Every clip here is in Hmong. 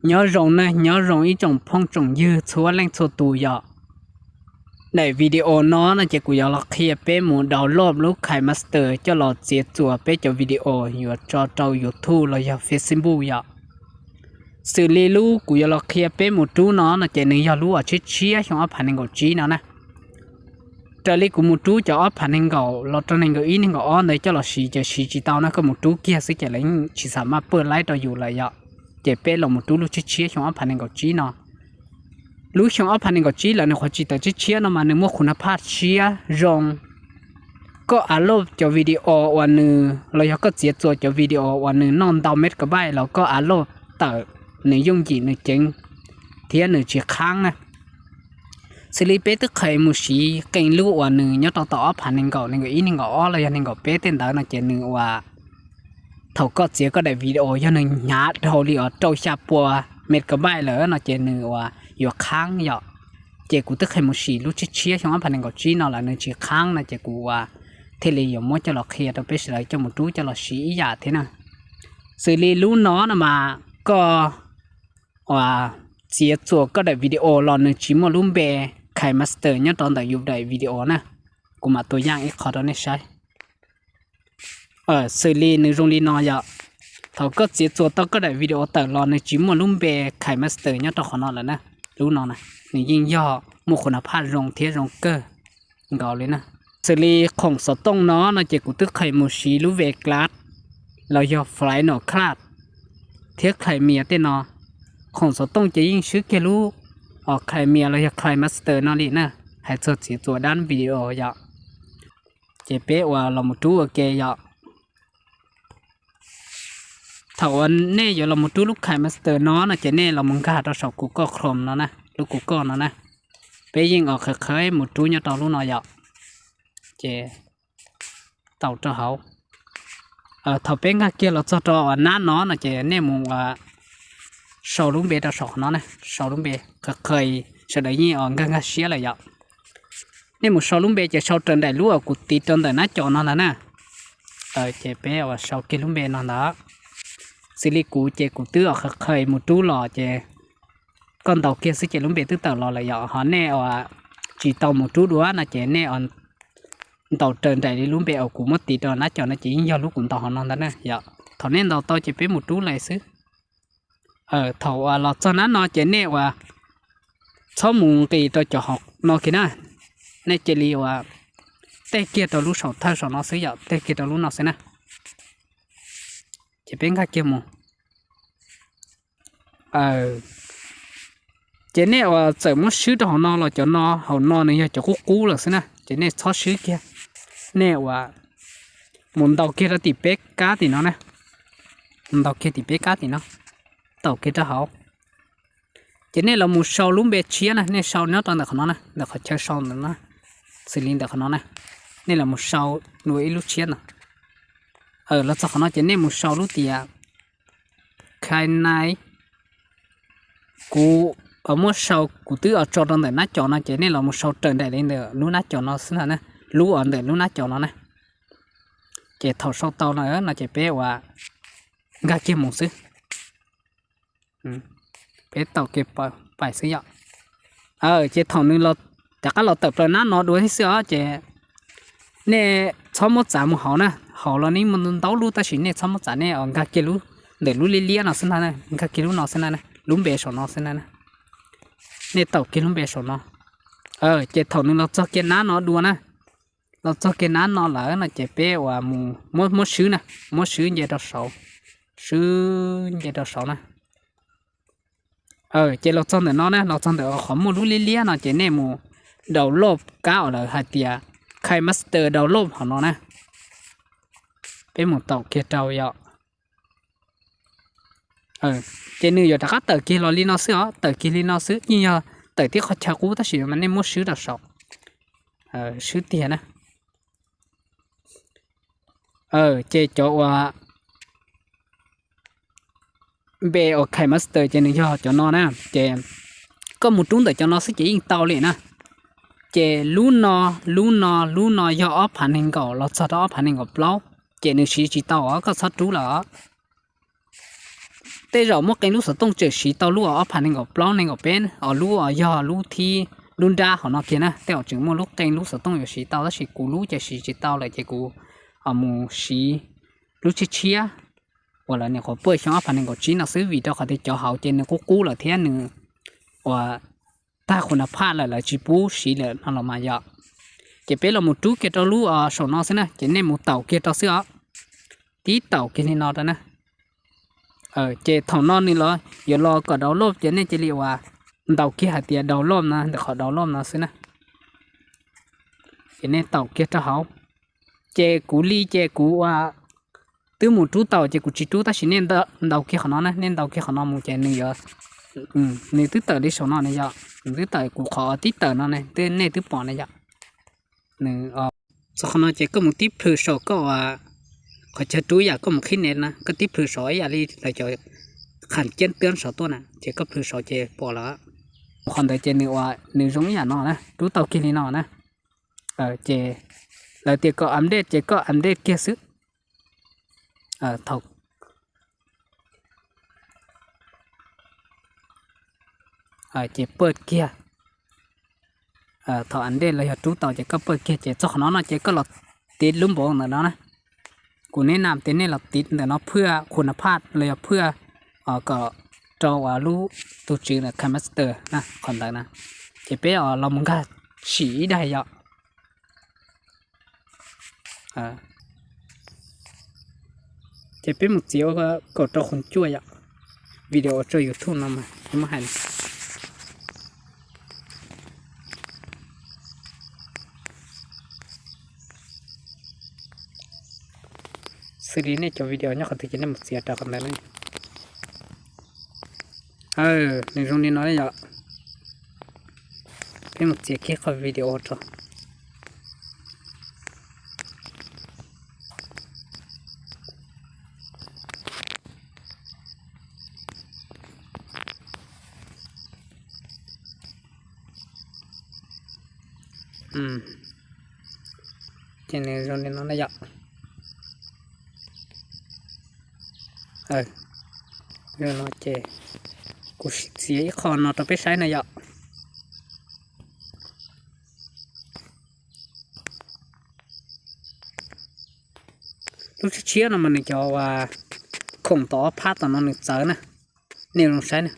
Nyob zoo ne, nyob zoo ib tsoom phooj tsoom ywg txhua leej txhua tus yom. Daim video no no ces kuv yuav los qhia peb mus download lub KineMaster coj los txiav txuas peb cov video yuav tso rau YouTube los yog Facebook yom. Xws li lub kuv yuav los qhia peb mus rub no no ces nws yog lub uas tshiab tshiab xyoo ob phav nees nkaum tsib no na. Raws li kuv mus rub cov ob phav nees nkaum los rau nees nkaum ib nees nkaum ob ntawd coj los siv ces siv tsis tau na, koj mus rub kiag xwb ces lawv yeej tsis xam maj pawj laib rau yus lawm yom. Ces peb los mus rub lub tshiab tshiab xyoo ob phav nees nkaum tsib no. Lub xyoo ob phav nees nkaum tsib lawm nws qhuav tsis tawm tshiab tshiab no mas nws muaj khun nab phaj tshiab zoo. Koj upload cov video uas nws los yog koj txiav txuas cov video uas nws noj ntau megabyte los koj upload tawm nws yooj yim nws ceev thiab nws tsis qhaab na. Xws li peb twb qhais mus siv qee lub uas nws nyob rau tom ob phav nees nkaum nees nkaum ib nees nkaum ob los yog nees nkaum peb tej ntawd no ces nws uas thaum koj txiav koj daim video yog nws hnyav dhau li uas rau xya pua megabyte lawm no ces nws uas yuav qhaab yom. Ces kuv twb qhais mus sim lub tshiab tshiab xyoo ob phav nees nkaum tsib no lawm nws tsis qhaab no ces kuv uas thiaj li yuav muab coj los qhia rau peb sawv daws coj mus rub coj los siv ib yam thiab na. Xws li lub no no mas koj uas txiav txuas koj daim video los nws tsis muaj lub npe KineMaster nyob rau ntawm yus daim video na. Kuv mam tua yaaj ib qho rau nej saib. Xws li nws zoo li no yom. Thaum koj txiav txuas tau koj daim video tawm los nws tsis muaj lub npe KineMaster nyob rau qhov no lawm na. Lub no na, nws yeej yog muaj khun nab phaj zoo thiab zoo kawg nkaus li na. Xws li khoom xov tooj no no ces kuv twb qhais mus siv lub Vegas los yog Final Cut thiab Premiere tej no. Khoom xov tooj ces yeej swb kiag lub Premiere los yog KineMaster no li na, hais txog txiav txuas dab video yom. Ces peb uas los mus rub ua ke yom. Thaum uas nej yuav los mus rub lub KineMaster no no ces nej los mus nkag rau saum Google Chrome no na, lub Google no na. Peb yeej os qhawv qhawv mus rub nyob rau lub no yom. Ces tau rau hauv. Thaum peb nkag kiag los txog rau uas nab no no ces nej mus uas sau lub npe rau saum qhov no na, sau lub npe qhawv qhawv, sawv daws yeej os nkag nkag siab lawm yom. Nej mus sau lub npe ces sau raws nraim lub uas kuv tiv rau ntawm nab cov no ntag na. Ces peb uas sau kiag lub npe no ntag. Xws li kuv ces kuv twb os qhawv qhawv mus rub los ces koj ntaus kiag xwb ces lub npe twb tawm los lawm yom. Ho nej uas tsis tau mus rub dua no ces nej ntaus raws nraim li lub npe uas kuv muab tiv rau nab cov no ces yeej yog lub kuv ntaus hauv no ntag na yom. Thaum nej ntaus tau ces peb mus rub lawm xwb. Thaum uas los txog nab no ces nej uas txhob mus nqis rau cov hauv no kiag na, nej cia li uas tej kiag rau lub saum thawj saum no xwb yom, tej kiag rau lub no xwb na. Ces peb nkag kiag mus. Ces nej uas txawm muab swb rau hauv no los cov no hauv no nws yog cov qub qub lawm xwb na, ces nej txhob swb kiag. Nej uas mus ntaus kiag rau tim peb kab tim no na, mus ntaus kiag tim peb kab tim no, ntaus kiag rau hauv. Ces nej los mus sau lub npe tshiab na, nej sau nyob rau ntawm qhov no na, ntawm qhov chaw sau ntawm no, xws li ntawm qhov no na, nej los mus sau dua ib lub tshiab no. Los txog qhov no ces nej mus sau lub tias Kine, kuv muab sau, kuv twb os tso rau ntawm nab cov no ces nej los mus sau raws nraim li ntawm lub nab cov no xwb ntag na, lub uas ntawm lub nab cov no na. Ces thaum sau tau no no ces peb uas nkag kiag mus xwb. Peb tau kiag pais xwb yom. Ces thaum nws rov qab los tawm plaws nab no dua thiab xwb os ces nej txhob muab txav mus hauv na, hauv los nej muaj ntau lub tab sis nej txhob muab txav, nej os nkag kiag lub ntawm lub liab liab no xwb ntag, nkag kiag lub no xwb ntag, lub npe saum no xwb ntag. Nej tau kiag lub npe saum no. Ces thaum nws los txog kiag nab no dua na, los txog kiag nab no lawm no ces peb uas mus muab, muab swb na, muab swb nce rau saud, swb nce rau saud na. Ces los txog ntawm no na, los txog ntawm qhov muaj lub liab liab no ces nej mus download kab uas lawv hais tias KineMaster download hauv no na. Peb mus taum kiag rau yom. Ces nws yuav rov qab tawm kiag los li no xwb os, tawm kiag li no xwb, yeej yog tawm tib qhov chaw qub tab sis mas nej muab swb rau saud, swb tiag na. Ces cov uas npe uas KineMaster ces nws yog cov no na, ces koj mus rub ntawm cov no xwb ces yeej tau li na. Ces lub no, lub no, lub no yog ob phav nees nkaum los txog rau ob phav nees nkaum plaub, ces nws siv tsis tau os, koj txhob rub lawm os. Tej zaum muaj qee lub xov tooj tseem siv tau lub ob phav nees nkaum plaub nees nkaum peb os, lub yog lub thib lub nrab hauv no kiag na. Tej zaum tseem muaj lub qee lub xov tooj yuav siv tau tab sis kuv lub ces siv tsis tau lawm ces kuv mus siv lub tshiab tshiab uas lawv nyuam qhuav pub xyoo ob phav nees nkaum tsib no xwb vim rau qhov tias cov hauv ces nws qub qub lawm thiab nws uas tag qhuv na phaj lawm lawv tsis pub siv lawm no los mas yom. Ces peb los mus rub kiag rau lub saum no xwb na ces nej mus taum kiag rau xwb os. Tib taum kiag li no rau na. Ces thaum no nws los yuav los kom download ces nej cia li uas ntaus kiag hais tias download no ntawm qhov download no xwb na. Ces nej taum kiag rau hauv. Ces kuv li ces kuv uas twb mus rub tau ces kuv tsis rub tab sis nej ntaus kiag qhov no na, nej ntaus kiag qhov no mus ces nws yuav, nws twb tawm li saum no ne yom, nws twb tawm kuv qhov tib tawm no ne, nej twb pom ne yom. Nws txog qhov no ces koj mus tib plhws saum koj uas qhov chaw rub yam koj mus qhib ne na, koj tib plhws saum ib yam li lawv cov qham ceeb tiab saum tuaj na ces koj plhws saum ces pom lawm. Qhov ntawd ces nws uas nws zoo ib yam no na, rub tau kiag li no na. Ces lawv tias kom update ces koj update kiag xwb. Thaum ces pawj kiag, thaum update los yog rub tau ces koj pawj kiag ces txog qhov no no ces koj los tiv lub npaum ntawm no na. Kuv neb nam tias nej los tiv ntawm no phwj khu na phaj los yog phwj kom rau uas lub tus tswv ntawm KineMaster na qhov ntawd na. Ces peb los mus nkag sim ib daim yom. Ces peb mus txiav kaum rau qhov cuaj yom. Video ua rau YouTube no mas muab hais xws li nej cov video nyob qhov twg ces nej mus txiav rau qhov ntawd na. Nws zoo li no yom. Peb mus txiav kiag qhov video rau. Ces nws zoo li no na yom. Zoo no ces kuv sim txiav ib qho no rau peb saib na yom. Lub tshiab tshiab no mas nws cov uas khoom tom ob phab tom no nws txawv na. Nej zoo saib na,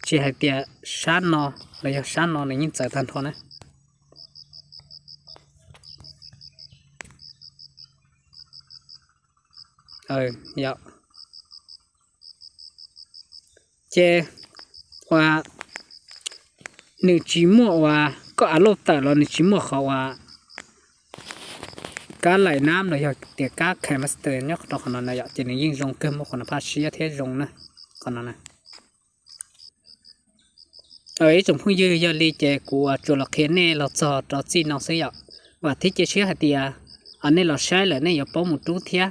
tsis hais tias sab no los yog sab no nws yeej txawv tag nrho na. Ces uas nws tsis muaj uas koj upload tawm los nws tsis muaj qhov uas kab laim nab los yog tias kab KineMaster nyob rau qhov no na yom, ces nws yeej zoo kawg, muaj qhuv na phaj siab thiab zoo na. Qhov no na, ib tsoom phooj ywg, yog li ces kuv uas tsuas los qhia nej los txog rau txij no xwb yom. Vam thiab cia siab hais tias nej los saib lawm nej yuav paub mus rub thiab.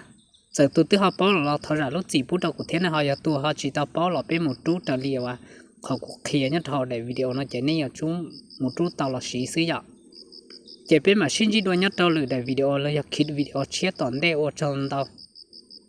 Txawm tus twb ho paub los thov zam lub txim pub rau kuv thiab, nej ho yog tus ho tsis tau paub los peb mus rub raws li uas qhov kuv qhia nyob rau hauv daim video no ces nej yuav tsum mus rub tau los siv xwb yom. Ces peb mam sib ntsib dua nyob rau lwm daim video los yog khiv video tshiab tom ntej, ua tsaug ntau.